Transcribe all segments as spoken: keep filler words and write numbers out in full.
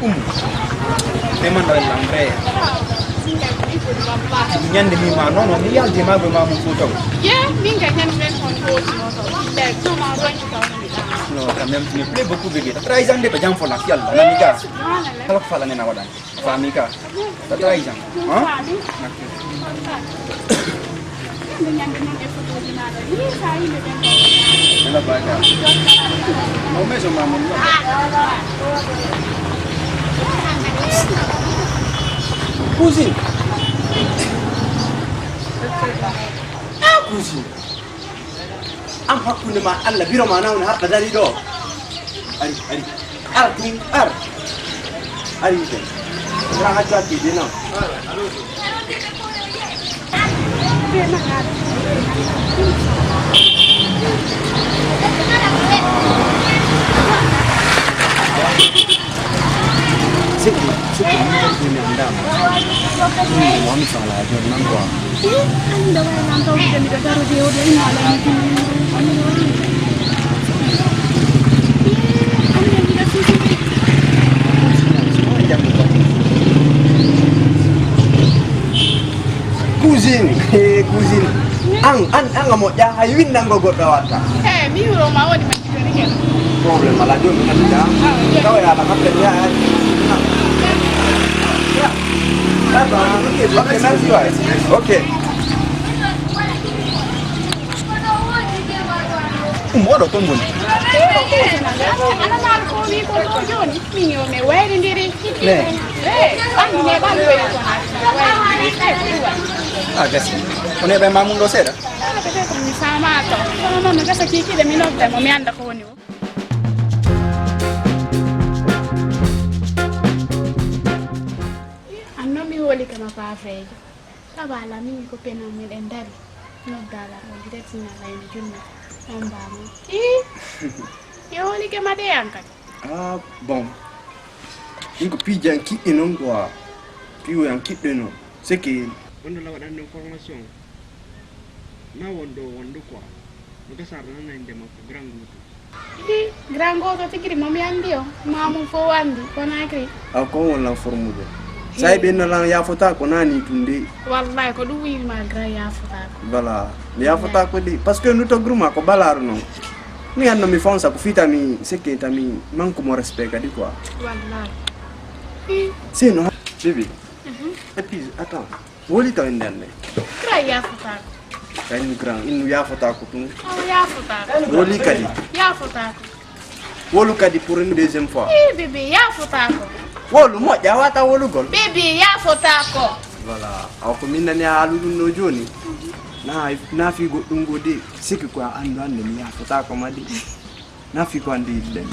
Ɗum. Neman ɗo en lamre. Ñande mi ma non non mi yaldi ma go ma mo foto. Ye, min ga ñande men kon ko no to. Be to ma ron ki ka. Non, quand même, tu me plais beaucoup, bébé. T'as trahison de jam fola, yalla. Namiga. Kala fala ne na wadan. Famika. T'as trahison. Hein? Ela baka. Mo me so mamun. Cousine. Ah, cousine. Am hakkunde ma Allah, biro ma nawne haɓɓa dari ɗo. Ari, ari. Ar ɗum, ar. Ari ɗum. Ra hajja ke de nan. Seki, seki, mi mi andama. Mi mo mi sala jor nan quoi. Cousine, eh, cousine. An, an, an a moƴƴa, hay winnango goɗɗo a watta. Eh, mi wuro ma woni ma jidori ke. Problème ala joni mi natti da. Ah, ok. Tawa ya la mappe ya. Bye bye. Ok, merci waay. Ok. Ɗum oɗo kon woni. Ana maaro ko wi ko ɗo joni. Min yo mi wayrindiri. Ne. Eh, ɓandu ne ɓandu ko wayri. A gasi. Ko neɓe ma mum ɗo seeɗa. Ah, peut-être mi faama to. Kono noon no gasa kikiɗe mi nodda mo mi annda ko woni o. Anno mi woli kama paafeejo. Tabala mimi ko penan miɗen dari. Noddala o direct na layndi junne. On mbama. Ii. Yo woli ke ma de an kadi. Ah, bon. Min ko piiji an kiɗɗi noon quoi. Piiwo an kiɗɗo noon. C'est que. Wonde la waɗande formation. Na won ɗo wondu quoi. No gasar nan nan ndema ko grand goto. Hi, grand goto tigi mo mi andi o. Mamum fo andi Conakry. A ko won lan formude. Sai be na lan ya fota ko nani tunde. Wallahi ko ɗum wiima grand ya fota ko. Voilà. Mi ya fota ko di parce que nu to gruma ko balaru non. Mi anno mi fonsa ko fita mi sekke tami manque mon respect kadi quoi. Wallahi. Hi. Sinon, bibi. Et puis, attends. Woli taw en ndenne. Grand yafotako. Kayni grand, inu yafotako tun. O yafotako. Woli kadi. Yafotako. Wolu kadi pour une deuxième fois. Eh, bébé, yafotako. Wolu moƴƴa wata wolugol. Bébé, yafotako. Voilà. Aw ko min nani a alu ɗum no joni. Na na fi goɗɗum go de. Siki ko a andu ande mi yafotako ma de. Nafi ko andi yidde.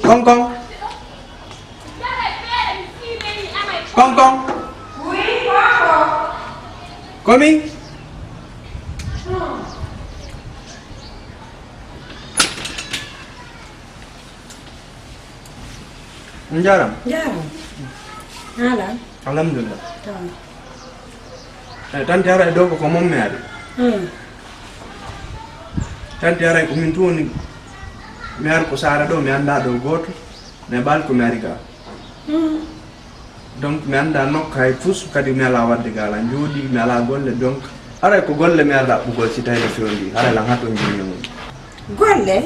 Konkon. Konkon. Komi. On jarama. Jarama. Ala. Alhamdulillah. Tan. Eh, tanti aray ɗo ko ko mommi ari. Hmm. Tanti aray ko min toni. Mi ari ko saara ɗo, mi anndaa ɗo gooto, mais ɓaali ko mi ari ga. Hmm. Donc, mi anndaa nokka hay fus, kadi mi alaa waɗde ga, alaa njooɗi, mi alaa golle, donc, haray ko golle mi ari ɗaɓɓugol si tawi no fewndi, haray lan hato njinni mum. Golle?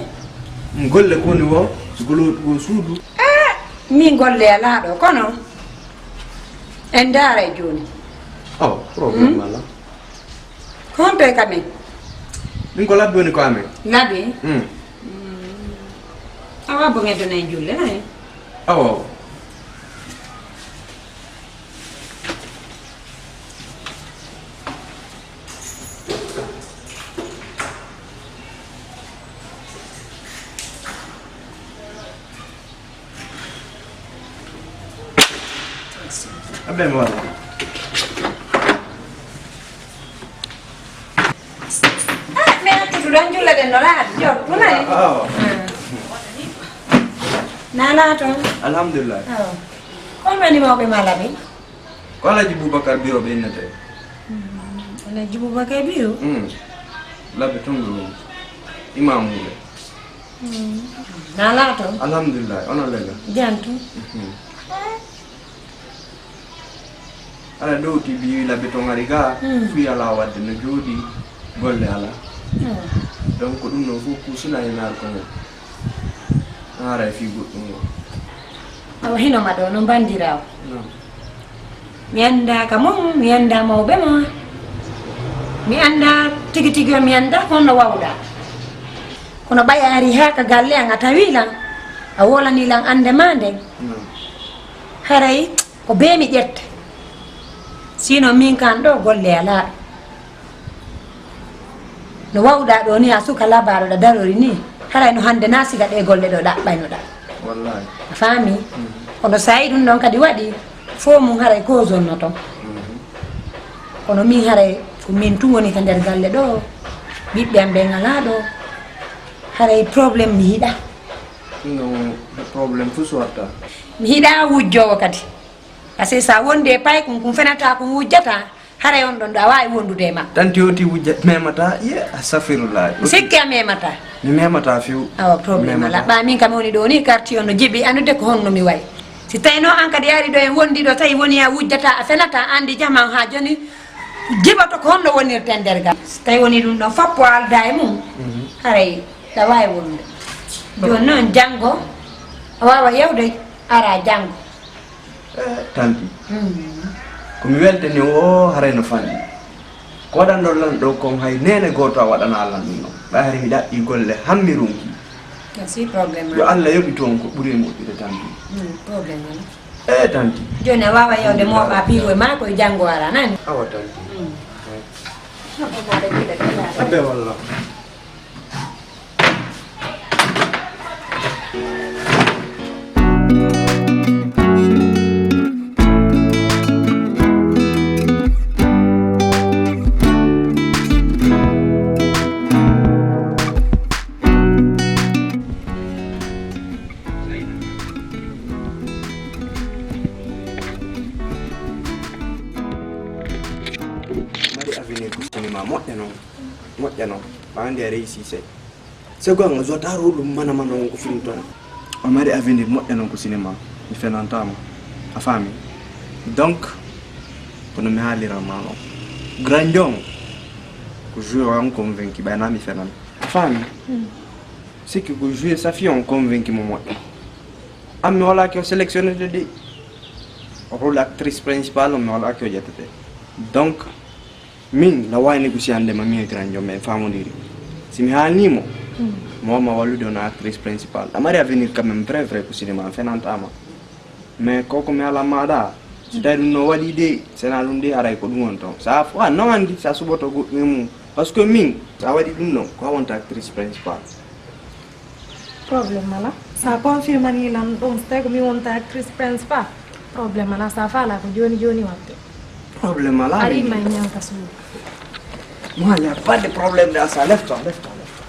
Mm, golle ko woni wo, si golo ko suudu. Ah, min golle alaa ɗo, kono en ndaara e jooni. Oh, problème Hmm? alaa. Ko honto e kamen? Ɗum ko labbi woni ko amen. Labbi? Mm. Mm. Awa, bo ngeddono en julle, nayi? Awa. Abbe mo wala. Ah, mais accu tu ɗon julla ɗen no laaɓi, jor, ɗum ay. Awa. Hmm. Na laato. Alhamdulillah. Awa. Kon woni mawɓe ma laɓi? Ko Alhaji Boubacar Biro ɓe innete. Hmm. Alhaji Boubacar Biro? Hmm. Laɓi tun ɗum. Imam Mule. Hmm. Na laato? Alhamdulillah, onon lega? Jantu. Mhm. Ala ɗowti bi laɓi ton ari ga, Hmm. fuy ala waɗde no jooɗi, golle ala. Hmm. Donc, ɗum ɗon fof ko suna e naar ko ngon. Haara e fii goɗɗum ngon. Awa hino ma ɗo, no mbandiraawo. Non. Mi anndaa ka mon, mi anndaa mawɓe ma. Mi anndaa tigi tigi on, mi anndaa ko honno wawɗaa. Kono ɓay a ari haa ka galle an, a tawi lan, a wolani lan annde ma nden. Non. Haray ko bee mi ƴetta. Sinon min kan ɗo golle alaa. No wawɗaa ɗo ni, a suka labaaɗo ɗa darori ni. Haray no hannde na siga ɗe golle ɗo ɗaɓɓaynoɗaa. Wallahi. A faami? Mhm. Kono sa'i ɗum ɗon kadi waɗi, fof mum haray ko zonno ton. Mhm. Kono min haray ko min tun woni ka nder galle ɗo. Ɓiɓɓe am ɓen alaa ɗo. Haray problème mi yiɗaa. Non, problème fof so watta. Mi yiɗaa wujjoowo kadi. Parce que sa wondi e paykun, kun fenata, kun wujjata, haray on ɗon ɗo a waawi wondude e makko. Tanti oti wujja, memata, ye, astafirullah. Mi sikki a memata. Mi memata few. Awa, problème Memata. Ala. Ɓa min kam woni ɗo ni, quartier on no jiɓi, anndude ko honno mi wayi. Si tawi no an kadi yaari ɗo en wondi ɗo, tawi woni a wujjata, a fenata, andi jaman ha joni, jiɓoto ko honno wonirten nder gal. Si tawi woni ɗum ɗon foppo alda e mum, Mhm. haray ɗa waawi wonde. Joni noon janngo, a waawa yewde, ara janngo. Eh, tanti. Mm. Ko mi weltani o, haray no fanɗi. Ko waɗanɗon lan ɗo kon, hay neene gooto a waɗanaa lan ɗum ɗon. Ɓay hari mi ɗaɓɓii golle, hammi ronki. Kasi problème Yo ma. Allah yoɓitu on ko ɓuri e moƴƴude, tanti. Mm, problème ma. Eh, tanti. Jooni a waawa yewde mooɓa piiwo e maa ko e janngo ara, nani? Awa, tanti. Mm. Abbe wallah. Mari avenir ko cinéma moƴƴa noon. Moƴƴa noon. Ɓaade a réussi sey. Sego an a zota rôle mana mana on ko film ton. O mari avenir moƴƴa noon ko cinéma. Mi fenantaama. A faami? Donc, kono mi haaliran ma noon. Grand John, ko joué on convaincu, ɓay na mi fenan. A faami? Hmm. Sikki ko joué Safi on convaincu mo moƴƴa. An mi wala ke o sélectionné de. O rôle actrice principale, mi wala ke o ƴettete. Donc, Min, na wayni ko si annde ma, mi e Grand John, en faamondiri. Si mi haalnii mo, Hmm. mo ma wallude on actrice principale. A mari avenir quand même, vrai, vrai, ko cinéma, a fenantaama. Mais koko mi ala maɗa, si tawi ɗum no waɗi de, sena ɗum de, haray ko ɗum on ton. Sa fo, a non anndi, sa suɓoto goɗɗum e mum. Parce que min, sa waɗi ɗum non, ko a wonta actrice principale. Problème ala. Sa confirmani lan ɗum, so tawi ko mi wonta actrice principale, problème ala. Sa faala ko jooni jooni waɗde. Problème ala. Ari ma e ñaam ka suudu. Moi, y a pas de problème de ça. Lève-toi, lève-toi, lève-toi.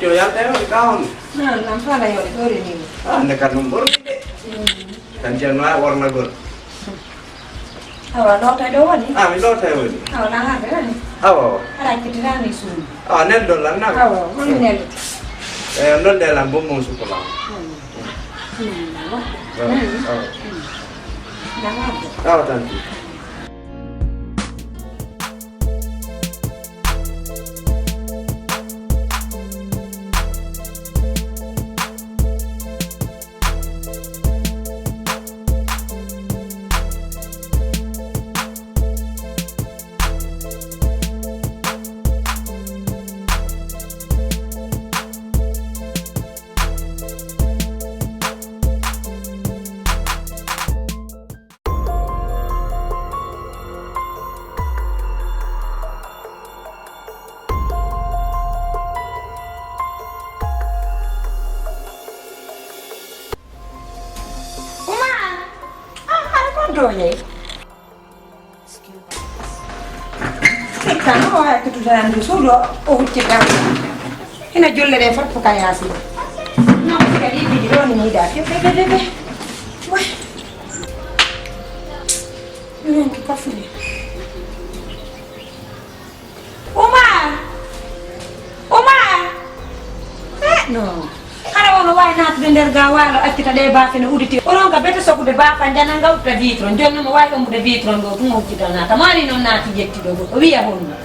Yo yalta e hoɗi ka honno? Nan, nan fala yo e ɗore ni. Ah, nde kan ɗum ɓorni de. Mm. Kan jen wa worna gol. Awa, loota ɗo woni? Ah, mi loota e woni. Awa, na ha ɓe woni? Awa. Ala kitirani sunu. Awa, nel dollar na? Awa, woni nel. Eh, nol de lan bon mon suko la. Mm. Mm. Awa, awa. Na ha ɓe. Awa, tanti. Uma! Ah, hara kon doñay. Kan o wawi tutude hande suudu o huccita. Ina jolle ɗe fof ko ka yaasi. Non, ko kadi ɗiɗi ɗo ni mi yiɗa. Pepe, pepe, pepe. Way. Ɗum en ko kafri. Uma! Uma! Eh, no. Hara o no wawi natude nder ga walo accita ɗe bafe no uditi. O ronka bete sokude bafa jana ngawta vitron. Joni no mo wawi ombude vitron ɗo tun o huccita nata. Mo ari noon naati ƴetti ɗo goɗɗo wiya honno.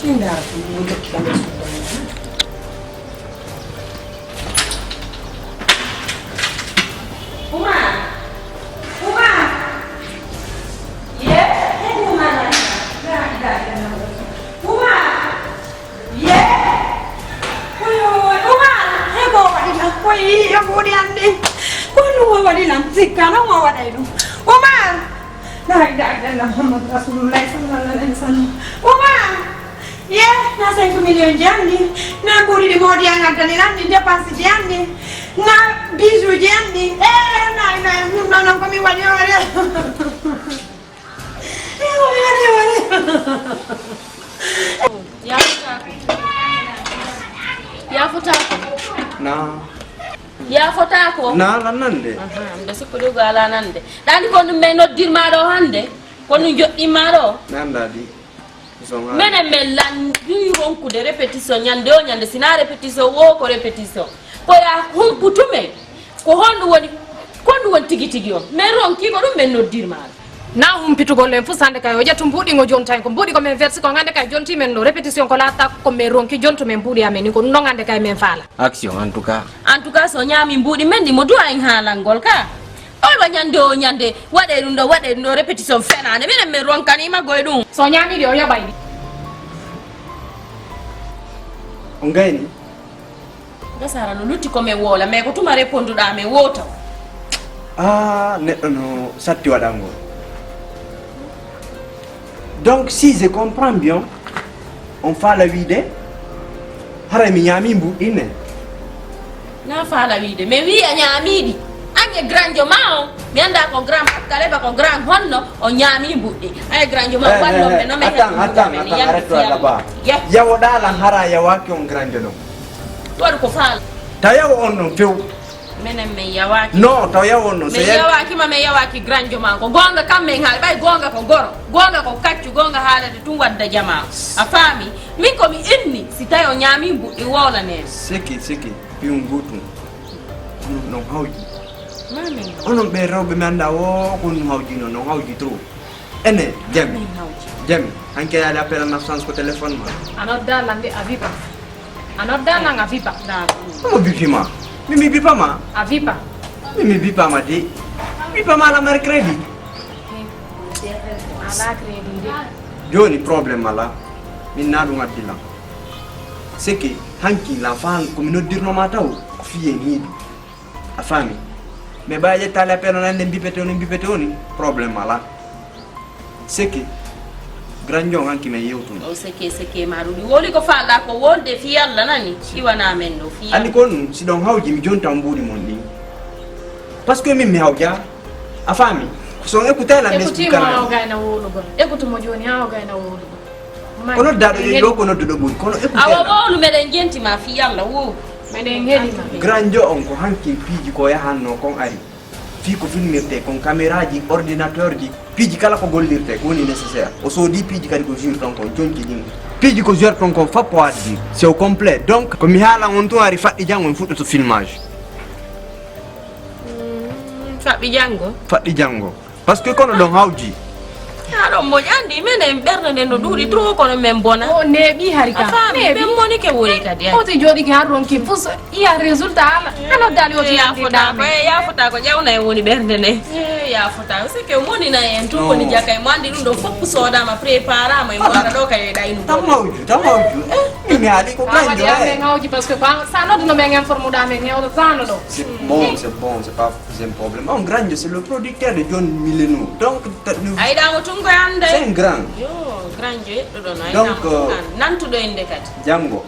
Min ndara ko mo jokki kam e suudu. Uma! Uma! Ye? Uma! La ilaha illallah. Uma! Ye! Oyo, Uma! He ko waɗi lan? Ko yi, he ko waɗi lan de? Ko ɗum o waɗi lan? Sikka, non o waɗay ɗum. Uma! La ilaha illallah Muhammadu Rasulullah sallallahu alaihi wasallam. Uma! Ye, na cinq millions ji anndi, na mbuuɗi ɗi moodi an addani lan ɗi, dépense ji anndi, na bijoux ji anndi. Eh, na, na, ɗum ɗo non ko mi waɗi hoore. Eh, ko mi waɗi hoore. Yaafotaako. Yaafotaako. Na. Yaafotaako. Na, lan nande. Aha, mbiɗa sikkude ko alaa nande. Ɗaani ko ɗum ɓe noddirma ɗo hannde? Ko ɗum joɗɗinma ɗo? Mi anndaa di. Menen men lan ɗum ronkude répétition ñande o ñande, sina répétition wo ko répétition. Ko ya humputu men. Ko honɗum woni, ko honɗum woni tigi tigi on? Men ronki ko ɗum men noddirma. Na humpitugol en fof hannde kay o ƴettu mbuuɗi ngo jonta en ko mbuuɗi ko men versi ko hannde kay jonti men no répétition ko laata ko men ronki jontu men mbuuɗi amen ni ko ɗum ɗon hannde kay men faala. Action en tout cas. En tout cas so ñaami mbuuɗi men ɗi mo duwa en haalangol ka. Oy wa ñande o ñande waɗe ɗum ɗo waɗe ɗum ɗo répétition fenaande minen min ronkanima goye ɗum. So ñaamiɗi o yoɓay ɗi. On gayni. Gasara no lutti ko min woola mais ko tuma réponduɗa min wowta. Ah, neɗɗo no satti waɗangol. Donc si je comprends bien, on faala wiide haray mi ñaami mbuuɗi ne. Na faala wiide mi wi a ñaamiɗi. An e granjo ma o mi annda ko grand bakkale ba ko grand honno o ñaami mbuuɗi. Ay granjo ma wallo me no me attends attends attends arrête toi là-bas. Yawoɗa lan hara yawaki on granjo ɗon. Waɗu ko faala. Ta yawo on non few. Menen men yawaaki. Non taw yawo on non. Men yawaaki ma men yawaaki granjo ma ko gonga kam men haali ɓay gonga ko goro gonga ko kaccu gonga haalata tun wadda jama. A faami? Min ko mi inni si tawi o ñaami mbuɗɗi wowla nen. Siki siki piwun gotun. Non hawji. Mamin. Onon ɓe rewɓe mi annda wo ko non hawji non non hawji trop. Ene jami. Jami hanke yaade appel en absence ko téléphone ma. A nodda lan de a vipa. A nodda lan a vipa. Omo bipi ma. Mimi bipa ma. A vipa. Mimi bipa ma de. Bipa ma la mer crédit. Ala crédit de. Joni problème ala. Min na ɗum addi lan. Seke hanki la fan ko mi noddirno ma taw ko fiyen hiiɗi. A faami? Mais ɓay a ƴettaali appel on annde mbipete oni mbipete oni problème ala. Seke granjon hanki men yewtuno. O seke seke ma ɗum ɗi woli ko falɗa ko wonde fi yalla nani iwana men ɗo fi yalla. Anndi ko on si ɗon hawji mi jonta on mbuuɗi mon ɗin. Parce que min mi hawja. A faami? Ko son écouté la nde écouté mo haw gayna wowlugol écouté mo joni haw gayna wowlugol. Ko noddaaɗo ɗen ɗoo, ko nodduɗo ɓuri. Kono écoutez. Awa, wowlu, meɗen jenti ma fii Yalla, wow. Meɗen heɗi ma. Grand jo on ko hankin piiji ko yahanno kon ari. Fii ko filmirtee kon, caméra ji, ordinateur ji, piiji kala ko gollirtee, ko woni nécessaire. O soodii piiji kadi ko jouir ton kon, conci ɗin. Piiji ko jouir ton kon, fappo addi. C'est au complet. Donc, ko mi haalan on tun ari faɗɗi janngo, en fuɗɗoto filmage. Faɓɓi janngo. Faɗɗi janngo. Parce que kono ɗon hawji. Aɗon moƴƴi, anndi minen ɓernde nden no ɗuuɗi trop, kono min bona. O neeɓi hari ka. A faami, min monike woni kadi. Ay. Oti jooɗiki har ronki fus iya résultat ala. Ano dali oti ya fota ko, ya fota ko ƴawna en woni ɓernde nden. Eh, ya fota. C'est que woni na en tun woni jakay mo anndi ɗum ɗo fof soodama préparama e mo ara ɗo kay ɗaynu. Tan hawju, tan hawju. Eh, min mi haali ko kanjo. Ay. Min hawji parce que sa nodduno men informuɗa men hewlo sano ɗo. C'est bon, c'est bon, c'est pas C'est un problème. On grand, c'est le producteur de John Mileno. Donc, t'as- nous- Ay ɗamo tun koye annde. C'est un grand. Yo, grand jo yeɗɗuɗo no. Ay Donc, ɗamo tun euh, nan- nantuɗo innde kadi. Django.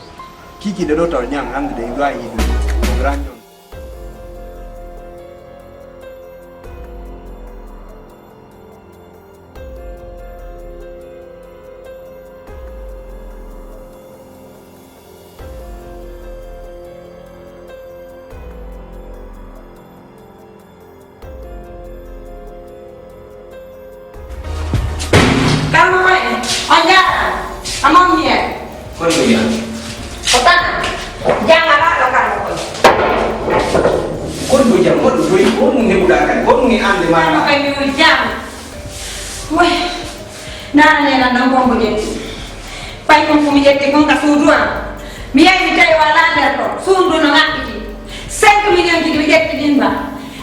Kiki de ɗo taw ñang hande de ɗo ayi ɗum. On grand John. Kalma en, on njaaraama, a mawni en. Koy ko jam. Ko tan, jam alaa ɗo kalma koy. Koy ko jam, koy ko jam, ko ɗum heɓuɗaa kadi, ko ɗum ni annde ma. Kalma koy mi woni jam. Way. Nana nenan ɗon konko ƴetti. Pay konko mi ƴetti kon ka suudu am. Mi yahi mi tawi o alaa nder ɗon. Suudu no ŋaɓɓiti. Cinq million ji ɗi mi ƴetti ɗin ba.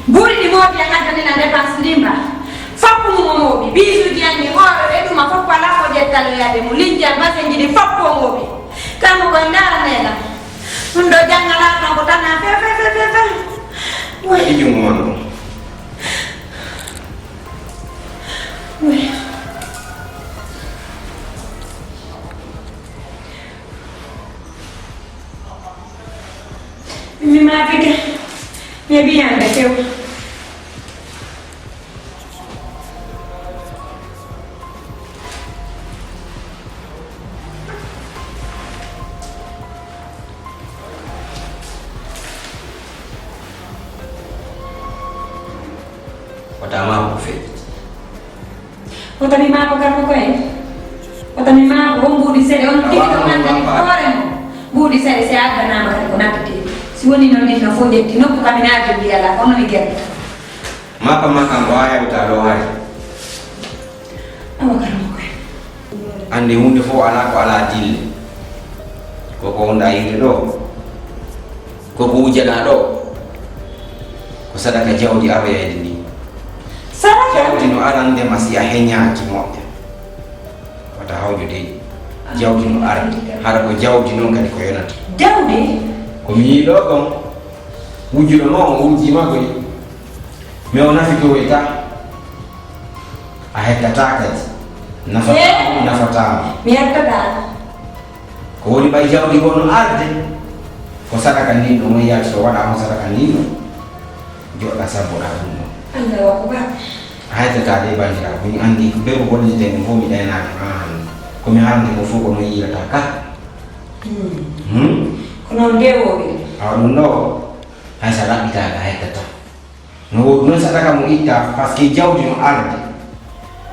Buuri ɗi moodi an addanina dépense ɗin ba. Foppu mum o mooɓi. Biisuuji an ɗi hoore ɓe ɗuma foppu alaa ko ƴettaloyaade mu. Linji an basenji ɗi foppu o mooɓi. Kanko koye ndaara nenan. Ɗum ɗo janngalaa kanko tan na few few few few few. Way. Kadi jungo on ɗo. Mi maaki de, mi biyande few. Wata ma ko feƴƴi. Wota mi maako garɗo koye. Wota mi maako on mbuuɗi seɗe on tigi ɗo nandani hoore mum. Mbuuɗi seɗe si a addanaama kadi ko nattete. Si woni noon ɗin no fof ƴetti nokku kam ina jogii alaa kono mi gerɗo. Maka maka ngo a yawta ɗo hari. Awa garɗo koye. Ande hunde fof alaa ko alaa dille. Koko wonɗa yiide ɗo. Koko wujjaɗa ɗo. Ko sadaka jawdi aroyayde ndi. Sadaka? Jawdi no arande ma si a heñaaki moƴƴa. Wata hawju dey. Jawdi no arde. Hara ko jawdi noon kadi ko yonata. Jawdi? Ko mi yii ɗo kon. Wujjuɗo ma on wujjima koy. Mais o nafitoroyta. A hettataa kadi. Nafataa mo, nafataa mo. Mi hettataa. Ko woni ɓay jawdi goo no arde. Ko sadaka ndin ɗo mo yiyaaki so waɗaama sadaka ndin ɗo. Joɗɗa sabboɗa ɗum ɗo. Allahu akbar. A hettataa de banndiraaɓe. Min anndi ko bee ko gollirten ɗum fof mi ɗaynaaki aan. Ko mi haalde ko fof ko no yiilata ka. Hmm. Hmm? Ko noon nde woowi. Awa ɗum ɗo. Hay so a ɗaɓɓitaaka a hettataa. No woodi noon sadaka mo itta, parce que jawdi no arde.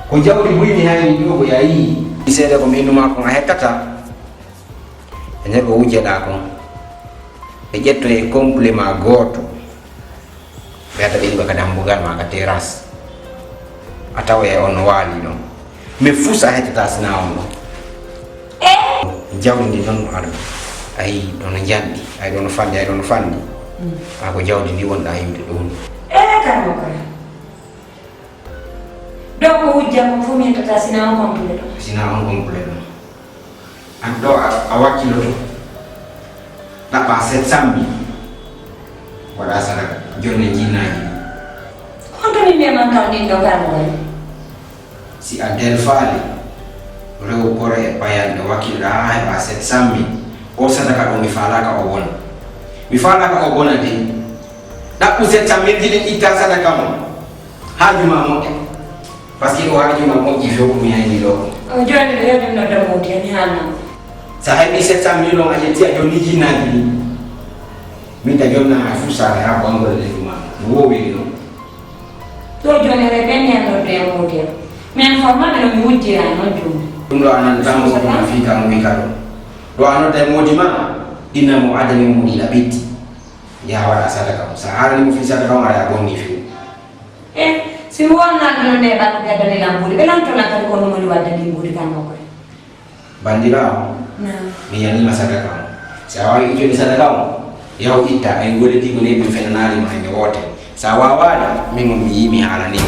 Ko jawdi buy mi hayni ɗo ko yayi. Seede ko mi innuma kon a hettata. E nder ko wujjaɗa kon. Ɓe ƴetto e complément gooto. Ɓe adda ɓe ɗiɓa ka dambugal ma ka terrasse. A tawa e on no waali ɗon. Mais fuu so a hettata sina on ɗon. Jawdi ndi noon no arde. Ayi ɗo no njanɗi, ayi ɗo no fanɗi, ayi ɗo no fanɗi. Kaa ko jawdi ndi wonɗa yiwde ɗo ni. Ee kadi mo kala. Ɗo ko wujja kon fof mi hettata sina on complet ɗo. Sina on complet ɗo. An ɗo a wakkiloto. Ɗaɓɓa sept cent mille. Waɗa sadaka jonne jinnaaji ɗi. Honto min memantal ɗin ɗo garmugol? Si a delfaali rewo kore e payanɗe wakkilɗa haa heɓa sept cent mille, o sadaka ɗo mi faalaaka o wona. Mi faalaaka o wona de. Ɗaɓɓu sept cent mille ji ɗin itta sadaka mon. Haaju ma moƴƴa. Parce que ɗo haaju ma moƴƴi few mi hayni ɗo. O joni ɗo yewde no dammude mi haalna. Sa hayni sept cent millions a ƴetti a jonni jinnaji ɗi. Min ta jonna ha fu sare ha bangol le duma. No wowi no. To joni re ben yan no de mo de. Men forma be no mi wujjira no dum. Ɗum ɗo anan dammo ko ɗum a fi kam wi ka ɗo. Ɗo ano de modi ma. Inna mo adani mo di labiti. Ya wala sadaka mo. Sa harani mo fi sadaka mo ara bonni fi. E si mi wonnaa ɗum nde ɓanndu ɓe addani lan mbuuɗi ɓe lanto lan kadi ko no moni waddani mbuuɗi kan makko e. Banndiraawo, mi yaniima sadaka on. Si a waawi ittude sadaka on, yahu itta en gollitii ko neeɓi mi fenanaali ma hannde woote. Si a waawaali, min on mi yii mi haalanii.